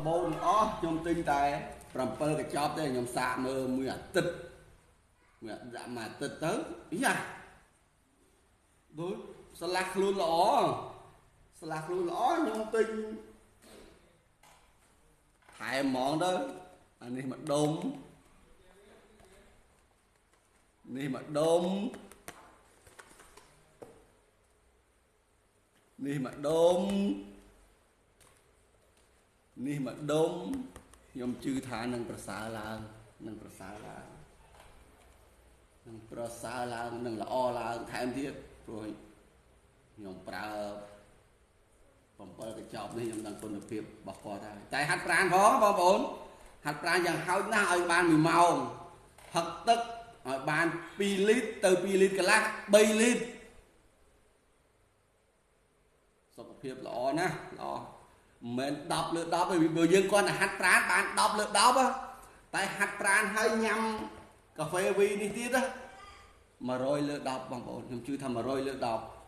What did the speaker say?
បូរទាំងអស់ខ្ញុំទិញតែ7កញ្ចប់ទេខ្ញុំសាកមើលមួយអាទិត្យមួយដាក់មួយអាទិត្យទៅយ៉ាដូចស្លាស់ខ្លួនល្អស្លាស់ខ្លួនល្អខ្ញុំទិញថែមហ្មងទៅអានេះមួយដុំនេះមួយដុំនេះមួយដុំនេះមួយដុំខ្ញុំជឿថានឹងប្រសើរឡើងនឹងប្រសើរឡើងនឹងប្រសើរឡើងនឹងល្អឡើងថែមទៀតព្រោះខ្ញុំប្រើ7កញ្ចប់នេះខ្ញុំដឹងគុណភាពរបស់គាត់ហើយតែហាត់ប្រាណផងបងប្អូនហាត់ប្រាណយ៉ាងហោចណាស់ឲ្យបាន1ម៉ោងហឹកទឹកឲ្យបាន2លីត្រទៅ2លីត្រកន្លះ3លីត្រសុខភាពល្អណាស់ល្អមិនមែន10លើ10ទេបើយើងគាត់តែហាត់ប្រាណបាន10លើ10តែហាត់ប្រាណហើយញ៉ាំកាហ្វេវីនេះទៀត100លើ10បងប្អូនខ្ញុំជឿថា100លើ10